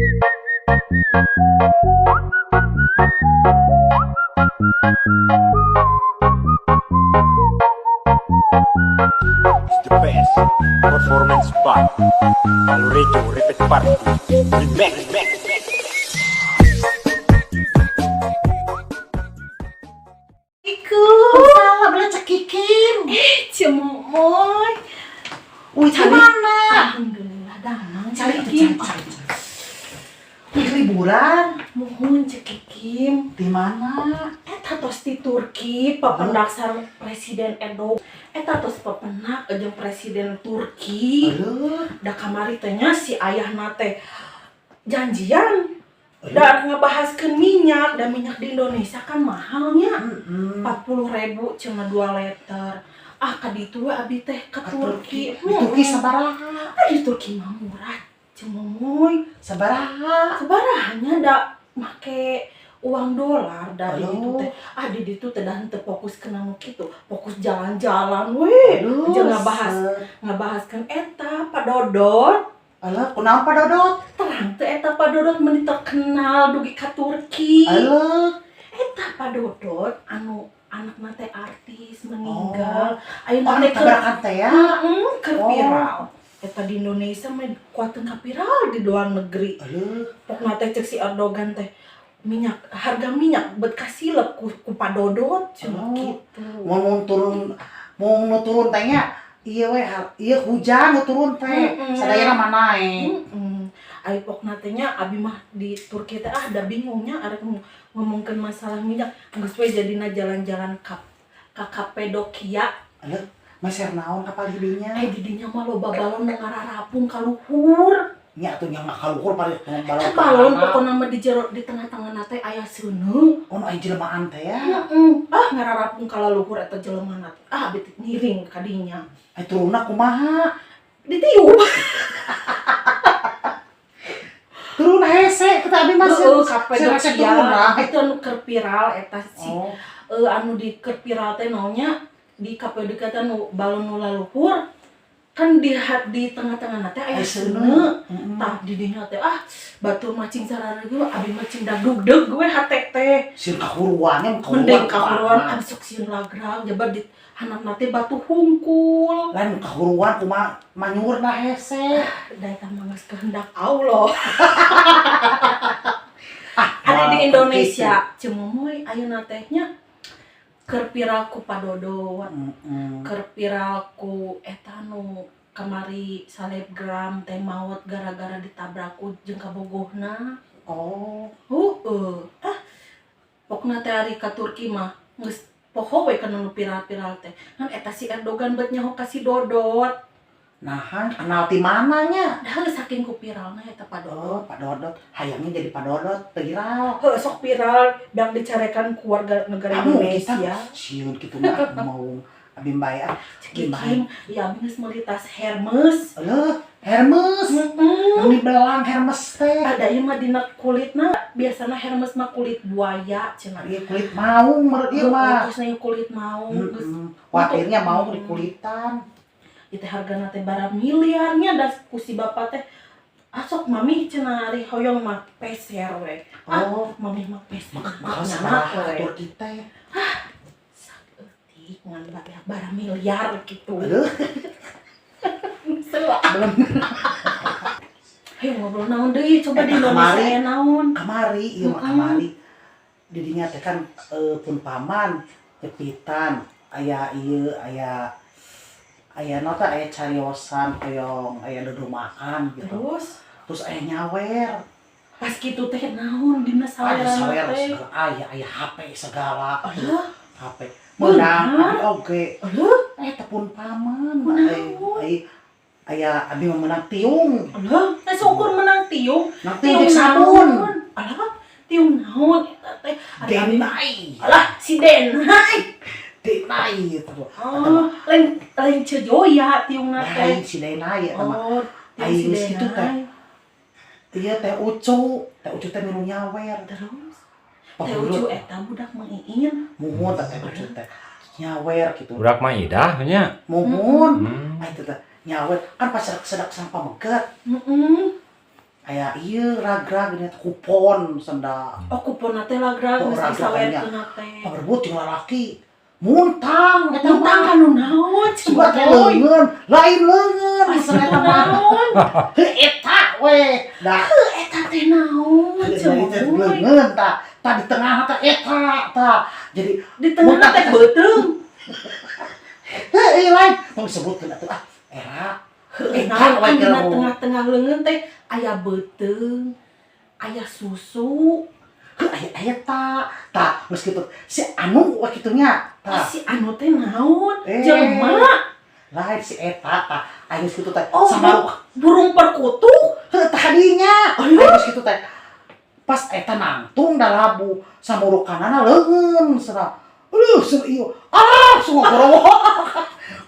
It's the best performance by Palurejo Repeat Party Remix. Iku. Salah bela cekikin. Cemoy. Wih, Cari. mana? Alhamdulillah damang Cari tuh, Cekikim. cari, cari, cari. Wih, liburan. Muhun Cekikim. Di mana? Eta tos di Turki pependak sareng Presiden Erdogan. Eta tos pepenak jeung Presiden Turki. Aduh. Da kamari teh nya si ayahna teh janjian da ngebahaskeun minyak, da minyak di Indonesia kan mahalnya. 40.000 cuma 2 liter. Ah, ka ditu we abi teh ka Turki. Di Turki sabaraha? Ah, di Turki mah murah. Cemomoy. Sabaraha? Sabarahannya da make uang dolar da di ditu Aduh. Teh. Ah, di ditu teh da henteu fokus kana nu kitu, fokus jalan-jalan we. Aduh. Jeung ngabahaskeun eta Pak Dodot. Alah, kunaon Pak Dodot? Terang teh eta Pak Dodot meni terkenal dugi ka Turki. Alah. Eta Pak Dodot anu anakna teh artis meninggal. Ayeuna Oh, teh anu tabrakan teh ya? Heeh, keur viral. Eta di Indonesia mah kuateun ka viral di luar negeri. Aduh. Pokna teh cek si Erdogan teh minyak, harga minyak bet kasilep ku Pak Dodot cenah Oh. kitu. Mau turun, mau nu turun teh nya. Iya we, iya hujan nu turun teh. Sadayana mah naek. Heeh. Ari pokna teh nya abi mah di Turki teh ah da bingungnya arek ngomongkeun masalah minyak. Geus we jadina jalan-jalan ka Kapadokia. Aduh, meser naon kapal didinya? Eh, di dinya mah loba balon nu ngararapung ka luhur. Nya atuh nya kaluhur pada balon. Eta balon pokona mah di jero, di tengah-tengah teh aya seuneu. Oh, aya jelema teh ya. Heeh. Ah, ngararapung ka luhur eta jelema teh. Ah, abi teh ngiring ka dinya. Eh, turunna kumaha? Ditiup. Turun hese, kita abi mah Heeh, hese Kapadokia. turun lah. Itu anu keur viral eta si Oh, anu di keur viral teh naonnya di Kapadokia teh nu balon nu laluhur kan di tengah-tengah teh aya aya seuneu. seuneu. Heeh. Tah, di dinya teh ah batur macing sarare abi mah cing dagdugdeug we hate teh. Sieun kahuruannya, kahuruan. Mending kahuruan abi sok sieun lagrag jabar di handapna teh batu hungkul. Lain kahuruan kumaha manyurna hese. Da eta mah geus kehendak Allah. Ah, Ada di moal Indonesia cemomoy ayeuna teh nya keur viral ku Pak Dodot, Heeh. keur viral ku eta nu kamari selebgram teh maot gara-gara ditabrak ku jeung kabogohna. Oh, Heeh. Ah, pokna teh ari ka Turki mah geus poho we kana nu viral-viral teh. Ngan eta si Erdogan bet nyaho ka si Dodot. Nah, kenal ti mananya? Dah saking ku viralna eta Pak Dodot. Oh, Pak Dodot. Hayangnya jadi Pak Dodot, viral. Heuh, sok viral yang dicarekan ku warga negara Kamu Indonesia. kita sieun kitu mah mau abi mbae ah. Cekikim, ya abi geus meuli tas Hermes. Aduh, Hermes. Heeh. Yang dibelang Hermes teh. Ada ieu mah dina kulitna, biasana Hermes mah kulit buaya cenah. Iya, kulit maung menurut ieu mah. Terus nya kulit maung geus Heeh. Watirnya maung di kulitan. Itu hargana teh bara miliarnya da ku si bapak teh asok mami cenah ari hoyong mah peser we. Ah, Oh, mami mah peser. Maka Nyana sabaraha we. Turki teh? Saeutik ngan bara miliar gitu. Aduh, Sewa. Belum. Ayo ngobrol naon deui coba di Eta Indonesia kamari. aya naon? Kamari, ieu mah kamari. Didinya teh kan pun paman jepitan aya ieu, aya aya nota, aya cariosan hoyong aya makan gitu. Terus Terus aya nyawer. Pas kitu teh naon dina Ada saweran sawer teh? segala, aya aya HP segala. Alah, HP menang Benar. abi oge. Alah, Eh, pun paman. Kunaon? Aya aya abi mah menang tiung. Alah, teh syukur menang tiung. Menang tiung jeung sabun. Naon? Alah, tiung naon eta teh? Ari Denai. Alah, si Denai. Denai gitu. Oh, lain lain Cejoya tiungna teh. Lain si Denai eta mah. Oh, tiung Ai si geus kitu teh. Denai. Iya, Teh Ucu, Teh Ucu teh milu nyawer. Terus Teh Ucu eta budak Mang Iin. Muhun teh Teh Ucu teh nyawer gitu. Budak mah idah nya. Muhun. Hmm. Ah, itu teh nyawer kan pas sedak sang pameget. Heeh. Aya ieu ragrag nya kupon senda. Oh, kupon teh ragrag Oh, geus ragrag disawerkeun teh. Pamerebut jeung lalaki. Muntang eta Muntang mah. Kanu naon? Sugan teh leungeun, lain leungeun Asup eta mah. Naon? Heuh, eta we. Da Heuh, eta teh naon? jadi teh Cemoy. Leungeun tah. Tah di tengah teh eta tah. Jadi Di tengah muntang teh beuteung. Heuh, ieu lain. Tong disebutkeun atuh ah. Era. Heuh, Eta naon we kan dina kira. Tengah-tengah leungeun teh aya beuteung, aya susu. Heuh, aya eta. Tah, geus kitu. Si anu we kitu nya. Ah, Tah. si anu teh naon? Eh. Jelema. Lain si eta tah. Aya geus kitu teh. Oh, Sama burung perkutut. Heuh, tadinya. Ayo. Aya geus kitu teh. Pas eta nangtung da labu samurukanana leungeun cenah. Aduh, cenah ieu. Ah, semua gorowok.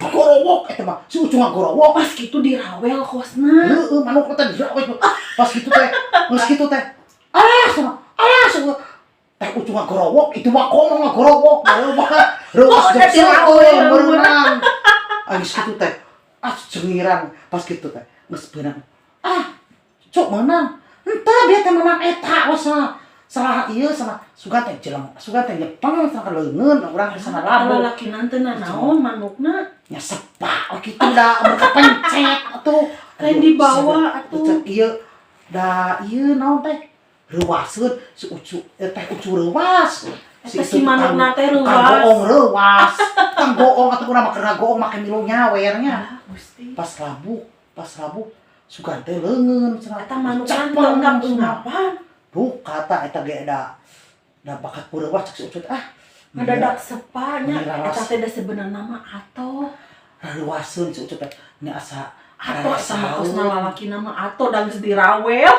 Gorowok eta mah. Si Ucu ngagorowok. Pas kitu dirawel kosna. Heeh, manuk teh dirawel. Pas kitu teh, geus kitu teh. Ah, cenah. Ah, cenah. Teh Ucu ngagorowok, itu mah komo ngagorowok. Reuwas Oh, udah jeung dirawel. Berenang. Ah, geus kitu teh. Ah, cengiran pas kitu teh. Geus beunang. Ah, cuk meunang. Henteu dia teh meunang eta we cenah. Salah ieu cenah. Sugan teh jelema, sugan teh nyepeng cenah ka leungeun urang teh cenah labu. Lalaki teh naon manukna? Nya sepa we kitu da mun kapencet atuh. Lain dibawa atuh. Cek ieu da ieu naon teh? Reuwaseun si Ucu teh Ucu reuwas. Eta si manukna teh Tukang reuwas. goong reuwas. Tukang goong atuh urang mah keur ngagoong make milu nyawer nya. Ah, Gusti. Pas labu sugan teh leungeun cenah. Eta manukna Cepeng, teu cenah. ungap-ungapan. Duh, kata eta ge da da bakat ku reuwas cek si Ucu teh, ah. Ngadadak sepanya Meni eta teh da sebenarna mah atoh. Reuwaseun si Ucu teh. Ini asa Atoh eta mah kosna saeun. Lalakina mah atoh da geus dirawel.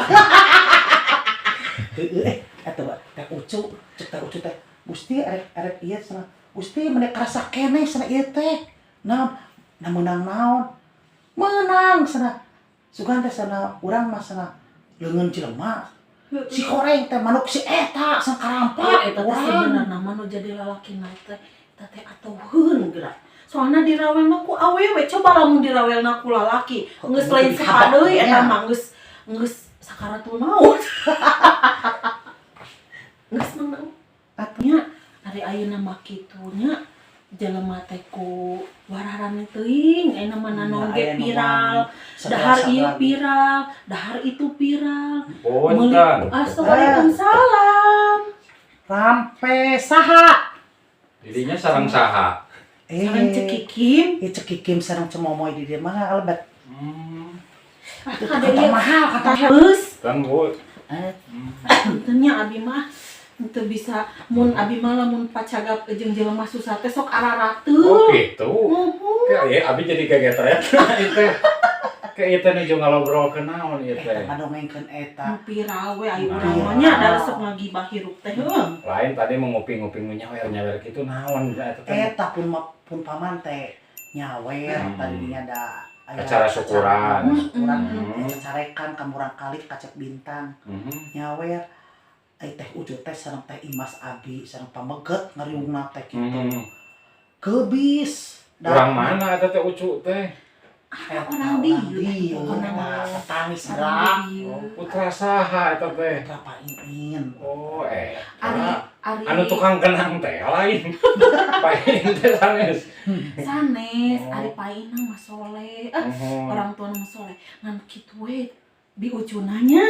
Heeh, eta mah teh Ucu, cek teh Ucu teh, Gusti arek arek ieu cenah. Gusti meni karasa keneh cenah ieu teh. Naon? Na meunang naon? Meunang cenah. Sugan teh cenah urang mah cenah leungeun jelema. Si koreng teh manuk si eta cenah karampak Oh, eta teh urang. sebenarna mah nu jadi lalakina teh eta teh atoheun geura. Soalna dirawelna ku awewe, coba lamun dirawelna ku lalaki, geus lain sepa deui eta mah geus geus sakaratul maut. Geus menang. Nya ari ayeuna mah kitu nya jelema teh ku wararane teuing, ayeuna mah naon ge Aya nu viral, wani. Dahar ieu Sagala-sagala. Viral, dahar itu viral. Punten. Assalamualaikum. Rampe saha? Dirinya sareng saha? Eh, Sareng Cekikim. Ieu Cekikim sareng Cemomoy di dieu mah albet. Ada Kata ieu mahal kata. Geus. Kan Bu. Eh, Teu nya abi mah teu bisa mun abi mah lamun pacagap jeung jelema susah teh sok ararateul. Oh gitu. Muhun. Kayak ya, abi jadi kaget ya. Itu. Kayak itu nuju ngalobrol ke naon ieu Eta teh. ngadongengkeun eta. Nu viral we ayo Nah. urang mah nya da resep ngagibah hirup teh heuh. Lain tadi mau nguping-nguping nyawer-nyawer gitu naon eta teh. Eta pun pun paman teh nyawer tadinya ada aya Acara syukuran. Acara syukuran. Cacarekan ka murang kali kacek bintang nyawer ai teh Ucu teh sareng teh Imas abi sareng pameget ngariungna teh kitu. Kebis. Urang mana eta teh Ucu teh? Eta Orang dieu, dieu pokona mah. Tetangis Orang gerak. dieu. Oh, putra saha eta teh? Putra Pak Iin. Oh, Ari eta. ari Anu tukang kenang teh lain. Pak Iin teh sanes. Sanes, Oh. ari paina mah soleh. Ah, orang tua mah soleh. Ngan kitu we bi Ucunanya.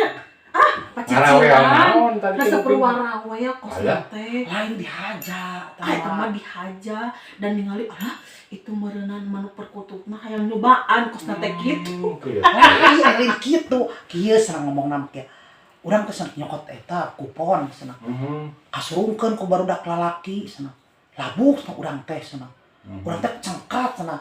Ah, Ngarawel pacicilan. naon tadi Resep nguping? warawel kos Alah. teh. Lain dihaja. Ah, eta mah dihaja dan ningali alah itu meureunan manuk perkututna hayang nyobaan kosna teh kitu. Gitu. Lain lain kitu. Kieu senang ngomong nam kieu. Urang teh senang nyokot eta kupon senang. Kasurungkeun ku barudak lalaki senang. Labuh cenah urang teh senang. Urang teh cengkat cenah.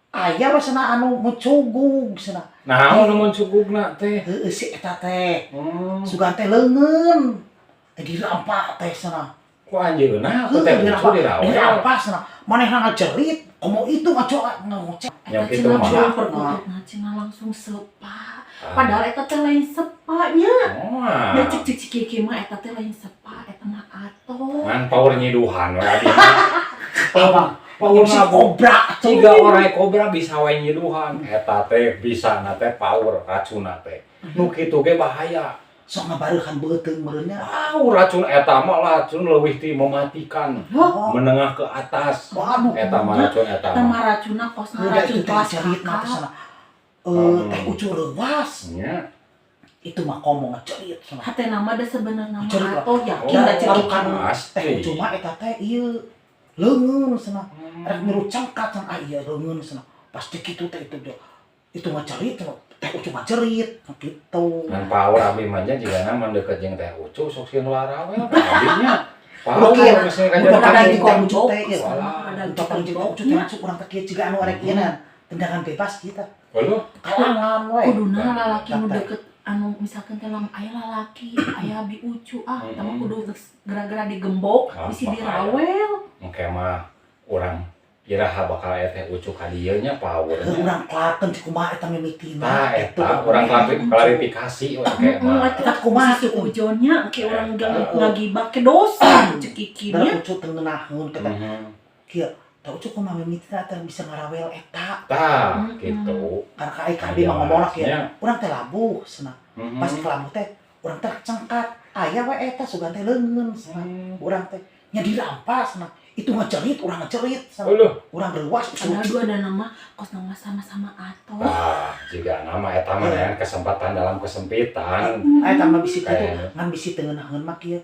Aya we cenah anu mucugug cenah. Naon nu muncugugna teh? Heueuh si eta teh. Hmm. Sugan teh leungeun. Eh dirampak teh cenah. Ku anjeunna ku teh Heueuh Ucu dirawel. Dirampas cenah. Manehna ngajerit, komo itu ngaco ngocek. Ya Eta kitu cenah mah. burung perkututna cenah langsung sepa. Ah. Padahal eta teh lain sepanya. Oh. Da cek cek cek mah eta teh lain sepa, eta mah atoh. Ngan power nyiduhan we abi. Abang, Power si ngabok. kobra. Tiga orang kobra bisa wae nyiduhan. Eta teh bisa na teh power racunna teh. Nu kitu ge bahaya. Sok ngabareuhan beuteung meureun nya. Wow, racun eta mah racun leuwih ti mematikan. Oh. Menengah ke atas. Waduh. Eta mah racun eta Eta mah. mah racunna kosna Udah racun itu teh kelas cerit mah kakap. Sana. Eh, Teh Ucu reuwas. Nya. Itu mah komo ngecerit sana. Hate nama da sebenarnya mah Cerit lah. atau yakin Oh, da cek Barukan Pasti. Teh Ucu mah eta teh ieu leungeun cenah. Rek milu cengkat cenah, ah iya leungeun cenah. Pasti kitu teh itu dia. Itu mah cerit cenah. Teh Ucu mah cerit gitu. Ngan power abi mah nya jigana mun deket jeung Teh Ucu sok sieun warawel abi nya. Power Oke, misalnya kan udah jadi pakai di Teh Ucu teh ieu. Walah. Untuk paling jeung Teh Ucu teh langsung urang teh kieu jiga anu arek ieu tendangan bebas kita. Waduh, Kalangan we. Kuduna lalaki nu Teh. deket anu misalkan teh lamun aya lalaki aya bi Ucu ah eta mah kudu geus gara-gara digembok Ah, bisi bahaya. dirawel. Engke mah urang iraha bakal aya Teh Ucu ka dieu nya power Heuh, nya. urang kelakeun cik kumaha eta mimitina Tah gitu. eta urang klarifikasi we engke mah. Eta kumaha Bisi tuh? suujonnya engke urang Eta. ngagibah ke dosa cek Kiki Darah nya. Ucu teu ngeunaheun kita kieu. Teh Ucu kumaha mimitina teh bisa ngarawel eta. Tah gitu. Karena ka ka abi mah ngomongna kieu. Nya. Urang teh labuh cenah. Pas ke labuh teh urang teh cengkat. Aya we eta sugan teh leungeun cenah. Urang teh nya dirampas cenah. Itu ngecerit, urang ngecerit cenah. Uluh. Urang reuwas itu. Padahal dua ada nama kos nama sama-sama atau Tah, jiga nama eta mah dengan kesempatan dalam kesempitan. Eta mah bisi kitu, Kayaknya. ngan bisi teu ngeunaheun mah kieu.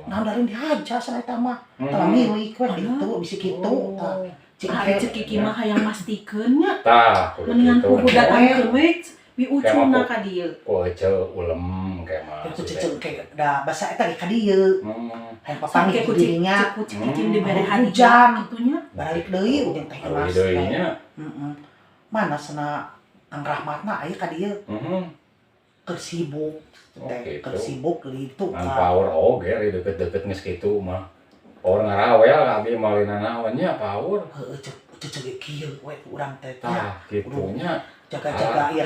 Naon darin dihaja cenah eta mah. Tah milik we gitu, bisi kitu tah. Cik Ari engke cek Kiki mah hayang mastikeun nya. Tah, kudu Mendingan kitu. kudu datangkeun we bi Ucuna ka dieu. Ku ece ulem kayak mah. Ku cece engke da basa eta ge ka dieu. Hayang papanggih Sampai di ku cek dirinya. cek ku cek Kiki dibere Hujan. hadiah kitunya. Balik deui ujung teh Aduh Imas. deui nya. Heeh. Mana cenah Kang Rahmatna aya ka dieu keur sibuk. Oh, Teh gitu. keur sibuk gitu Ngan ka. power oge ari deket-deket geus kitu mah. Power ngarawel abi malina naon nya power. Heueuh cek cece ge kieu we ku urang teh nya. Tah, kitunya. Jaga-jaga ya.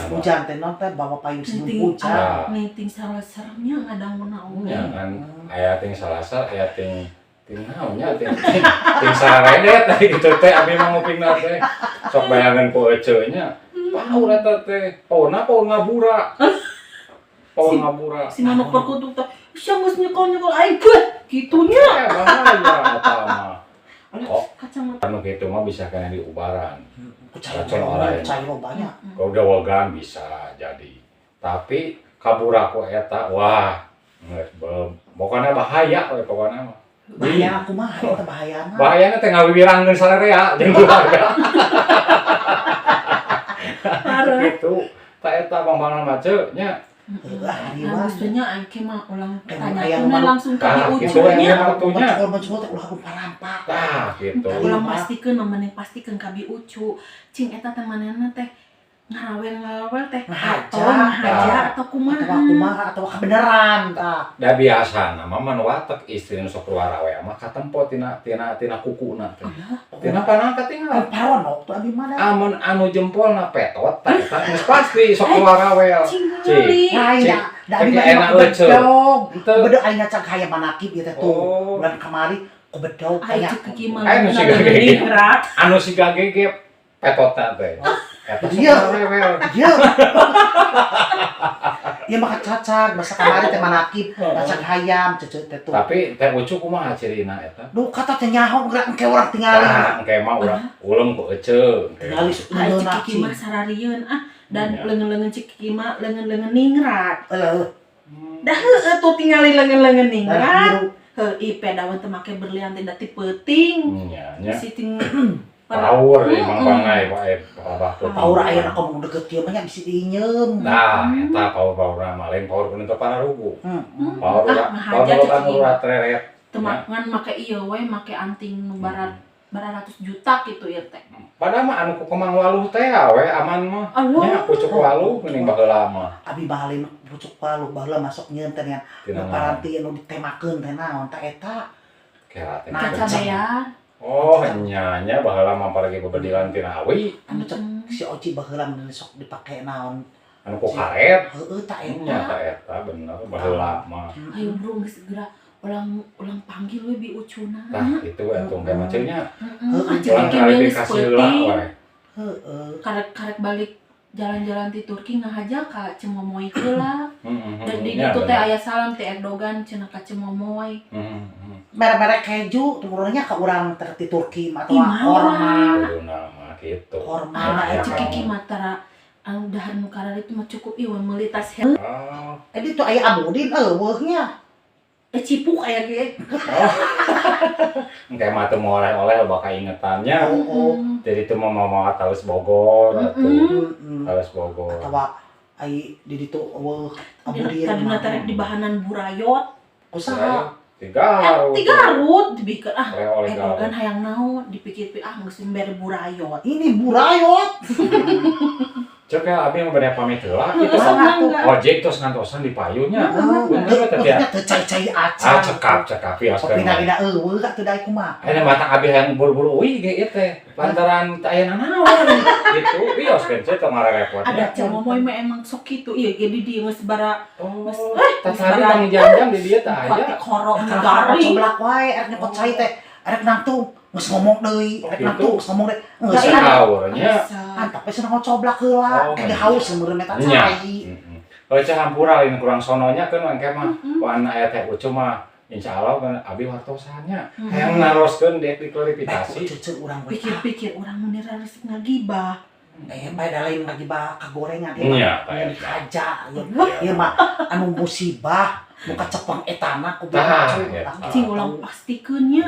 Hujan teh non teh bawa payung sebelum Niting hujan. Ah. niting salah-seremnya ngadanguna oge. Nya kan aya ting salasa, aya ting ting naon nya ting ting, ting saredet gitu teh abi mah ngupingna teh. Sok bayangan ku ece nya. Power eta teh. Powerna power ngabura. Power ngabura. Si manuk perkutut teh sia geus nyekol-nyekol aing beuh kitunya. Eh, bahaya eta mah. Alah, Oh. kacamata. Anu kitu mah bisa kena diubaran. Ku cai Racun orang. cai lo banyak. Kalau udah wegan bisa jadi. Tapi kabur aku eta wah geus pokoknya bahaya we pokoknya mah. Bahaya kumaha eta bahayana. Bahayana teh ngawiwirangkeun sararea jeung keluarga. Parah. Gitu. Tak eta pampangan mace nya. Heueuh hari Nah, mah. maksudnya aing ke mah ulang Kayak tanya ayam tuna manuk. langsung ke Ah, di gitu ujungnya. ya. Waktunya. Mencul teh ulah rupa-rampa. Tah gitu. Ulang pastikeun mah mending pastikeun ka bi Ucu. Cing eta teh manehna teh ngarawel-ngarawel teh Ngahaja. atau ngahaja Ah. atau kumaha. Atau kumaha atau kebenaran tah. Da biasa nama mah nu watek istri nu sok keluar we mah katempo tina tina tina kukuna teh. Tina panang katinggal. Paronok tuh abi mana? Amun anu jempolna petot tah eta geus pasti sok keluar awel. Cing heuli. Lain Cik, da da abi cek mah enak bedog. Henteu. Bedog aing ngacak hayam manakib ieu teh tuh. Oh. Bulan kamari ku bedog Ai kayak cek Kiki mah Anu siga leungeun ningrat. Anu siga gege petotna teh. Eta sok Iya. rewel. Iya. Iya maka cacak, masa kamari teh manakib, ngacak hayam cece teh tuh. Tapi Teh Ucu kumaha cirina eta? Duh kata teh nyaho gerak engke urang tingali. Tah, engke mah urang ulem ku ece. Engke. Tingali Ai cek leungeunna Kiki mah sararieun ah dan Iya. leungeun-leungeun cek Kiki mah leungeun-leungeun ningrat. Heuh, Dah heueuh tuh tingali leungeun-leungeun darah ningrat. biru. Heuh ipe daun teu make berlian tidak ti peuting. Nya nya. Si ting Power di Mang Pangai Pak Pak Pak. Power aya kamu deket kieu mah nya bisi diinyeum. Nah, eta power-power mah lain power kudu teu pararugu. Heeh. Power Ah, urang ngahaja power cek urang Kiki. urat reret. Teu ngan make ieu we make anting nu barat baratus juta gitu ya teh. Padahal mah anu ku Kemang Waluh teh we aman mah. Allah. Nya pucuk waluh geuning baheula mah. Abi bahalin pucuk palu baheula masuk nyeun teh nya. Tina Nu paranti anu ditemakeun teh naon tah eta. Kela teh. Nah, Kacabean. Oh, nya nya baheula mah apalagi bebedilan tina awi Anu cek si Oci baheula mun sok dipake naon. anu ku karet. Heueuh tah eta. Nya ta eta bener baheula mah. Ayo bro geus segera ulang ulang panggil we bi Ucuna. Tah itu we atuh engke mah ceu nya. Heeh, ah Ulang cek Kiki mah geus klarifikasi heula peuting. we. Heeh. Karek karek balik Jalan-jalan di Turki ngahaja ka Cemomoy heula. Dan di ditu teh aya salam ti Erdogan cenah ka Cemomoy. Merek-merek keju turunnya ke urang di Turki atau korma. Kuduna mah kitu. Korma. Ah, cek Kiki mah tara anu dahar nu kararitu mah cukup ieu meuli tas Hermes. Oh. Eh ditu aya Abudin eueuh nya. Cipuk aya ge. Oh. Engke mah teu mau oleh-oleh bakal ingetannya. Jadi itu mau mau talus Bogor atuh. Talus Bogor. Atawa ai di ditu eueuh Abudin. Tadina teh di bahanan burayot. Kusaha? Di Garut. Di Garut dibikeun ah. Erdogan hayang naon dipikir-pikir ah geus mere burayot. Ini burayot. Cek ya abi mah bade pamit heula kitu. Ojek tos ngantosan di payunnya. Bener teh ya. Teu cai-cai acan. Ah cekap ya sekarang. Kopina eueuh atuh da kumaha. Ayeuna mata abi hayang buru-buru uih ge ieu teh. Lantaran teu aya nanaon gitu. Wios kan teh mararepot. Ada Cemomoy mah emang sok kitu ieu ge di dieu geus bara geus tadi bang jam-jam di dieu teh aya. Korok garing. Coblak wae arek nyokot cai teh. Arek nangtung geus ngomong deui, arek nangtung geus ngomong deui. Geus haurnya. Antap we cenah ngocoblak heula, kayak haus meureun eta cai. Heeh. Cah hampura lain kurang sononya keun engke mah. Wan aya teh ucu mah insyaallah kan abi wartosannya. Hayang naroskeun dek diklarifikasi. Cucu urang we. Pikir-pikir urang mun resep ngagibah. Bae da lain ngagibah kagorengan ieu mah. Dihaja ieu mah anu musibah muka cepeng etana ku baca. Cing ulang pastikeun nya.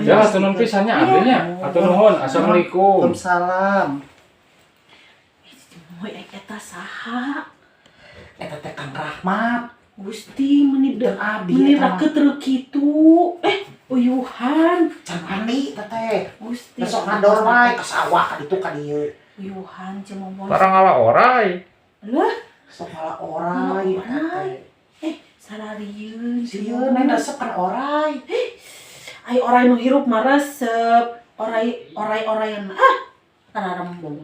Ya hatur nuhun pisan nya abdi nya. Hatur nuhun. Assalamualaikum. Waalaikumsalam. Moy eta saha? Eta teh Kang Rahmat. Gusti meuni abdi meuni raket reu kitu. Uyuhan. Can mandi teh teh. Gusti. Besok ngador wae ka sawah ka ditu ka dieu. Uyuhan Cemomoy. Barang ala orai. Lah, sok ala orai. Sararieun sieun neng resep kan orai. Ai orai nu hirup mah resep. Orai orai-orayan ah tararembung.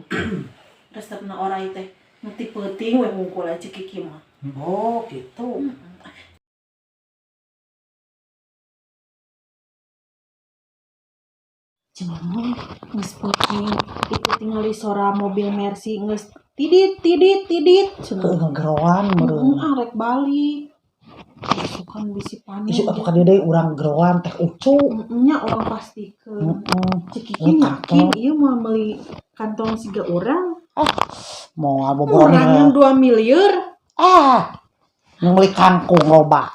Resepna orai teh nu ti peuting we hungkul aja Kiki mah. Oh, gitu. Cemomoy geus peuting itu tingali sora mobil Mercy geus tidit tidit tidit cenah ngegeroan meureun. Arek balik. Isukan bisi panik. Isuk atuh ka dieu deui urang geroan teh ucu. Nya urang pastikeun. Cek Kiki yakin ieu moal meuli kantong siga urang. Ah, moal boborone. Urang 2 miliar. Ah. Nu meuli kangkung loba.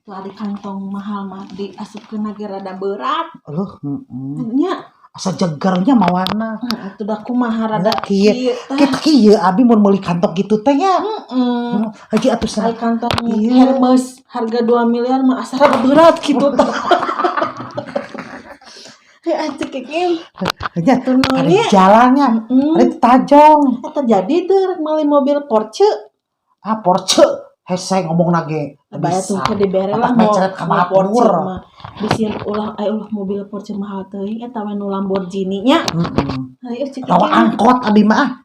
Tuh ari kantong mahal mah diasupkeun ge rada berat. Eueuh, heeh. Nya asa jegernya mawana. Atuh da kumaha rada kieu. Kieu kieu abi mun meuli kantong kitu teh nya. Heeh. Haji atuh cenah kantong Hermes harga 2 miliar mah asa rada berat kitu tah. Hei acek Kiki. Nya ari jalannya, ari tajong. Eta jadi teu rek meuli mobil Porsche. Ah Porsche. Hese ngomongna ge. Bae tuh ke dibere lah mau Porsche mah. Bisi ulah aya ulah mobil Porsche mahal teuing eta we nu Lamborghini nya. Heeh. Atawa angkot abi mah.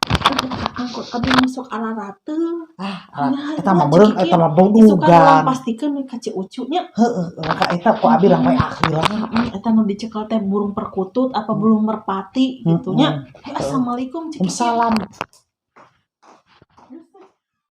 Angkot abi masuk ala rate. Ah, eta mah meureun eta mah bodugan. Pastikeun we ka Ci Ucu nya. Heeh, ka eta ku abi lah we akhir lah. Eta nu dicekel teh burung perkutut apa burung merpati gitu nya. Assalamualaikum Ci Kiki. Waalaikumsalam.